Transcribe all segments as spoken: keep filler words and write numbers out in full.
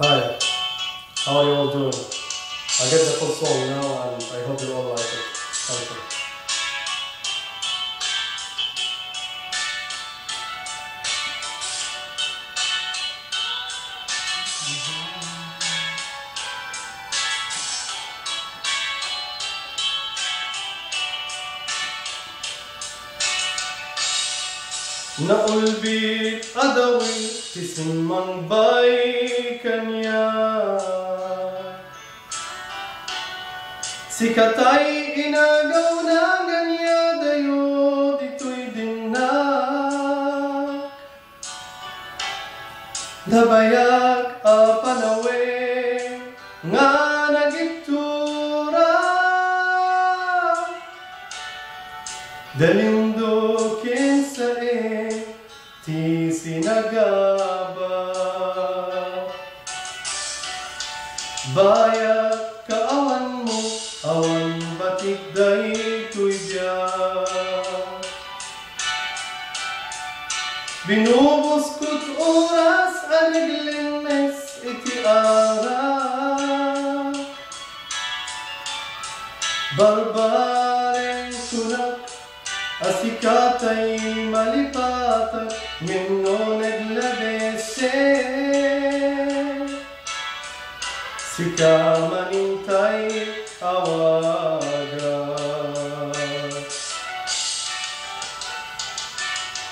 Hi, how are you all doing? I get the full song now and I hope you all like it. Thank you. Naulbit a dawit ti simmangbay kaniak. Sika tay inagawna, ania dayo ditoy dinnak. Nabayak a panawen nga nagittura. Dalindo ken saek ti sinagaba. Bayat kaawanmo, awan batik daytoy biag. Binubuskot oras a naglemmes iti ara. Barbareng kunak a sika tay malipatak, ngem no naglabesen, sika manen tay awaga.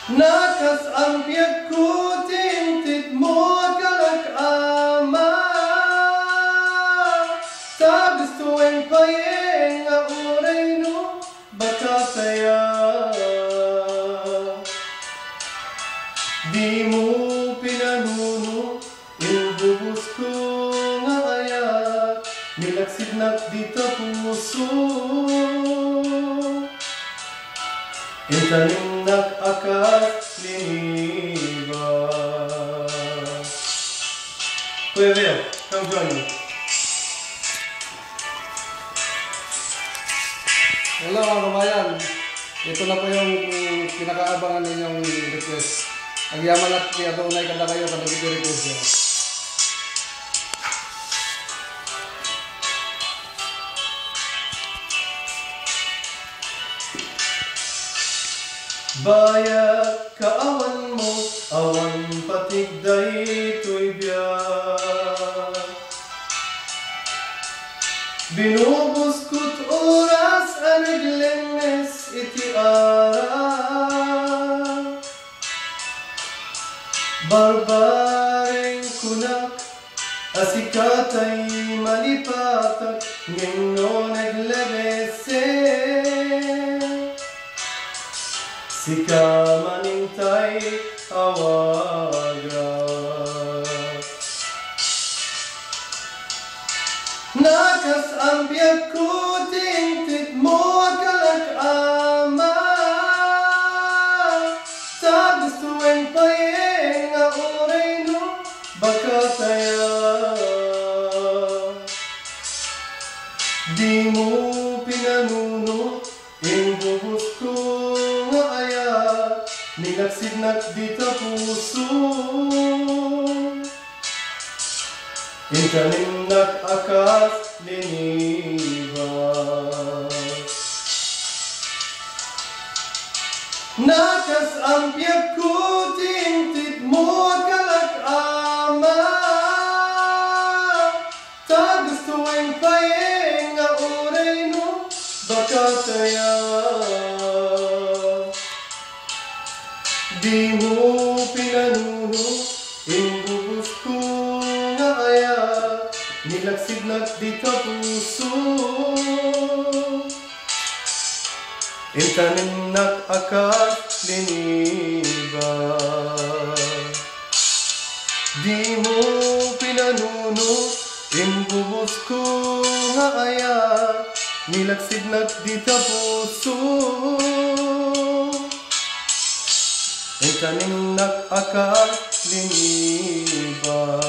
Nakas-ampiak ti intedmo a kalak, Ama, ta gustoen pay nga uray no bakatayak. Dimo pinanuno Imbubusko nga ayat, nilaksidnak dita puso. Intanimnak a kas liniba. Kuya Bill, come join me. Hello, mga kabayan. Ito na po yung, mm, pinakaabangan ninyong request. Agyaman at iadunay kadakayo kadagiti request niyo. Bayat kaawanmo, awan patik daytoy biag. Binubuskot oras a naglemmes iti ara. Barbareng kunak a sika tay malipatak, ngem no naglabesen, sika manen tay awaga. Nakas-ampiak ti intedmo a kalak, Ama, ta gustoen pay nga uray no bakatayak. Dimo pinanuno Imbubusko nga ayat, nilaksidnak dita puso. Intanimnak a kas liniba. Nakas-ampiak ti intedmo a kalak, Ama. Ta gustoen pay nga uray no bakatayak. Dimo pinanuno, imbubusko nga ayat, nilaksidnak dita puso. Intanimnak a kas liniba. Dimo pinanuno, imbubusko nga ayat, nilaksidnak dita puso. Intanimnak a kas liniba.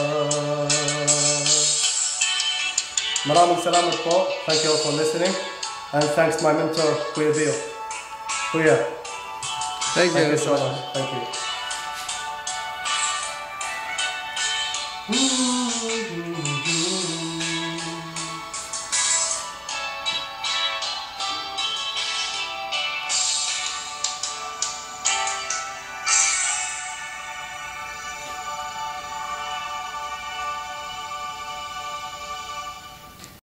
Maraming salamat po. Thank you all for listening. And thanks my mentor, Kuya Bill. Kuya, thank you so much. Thank you.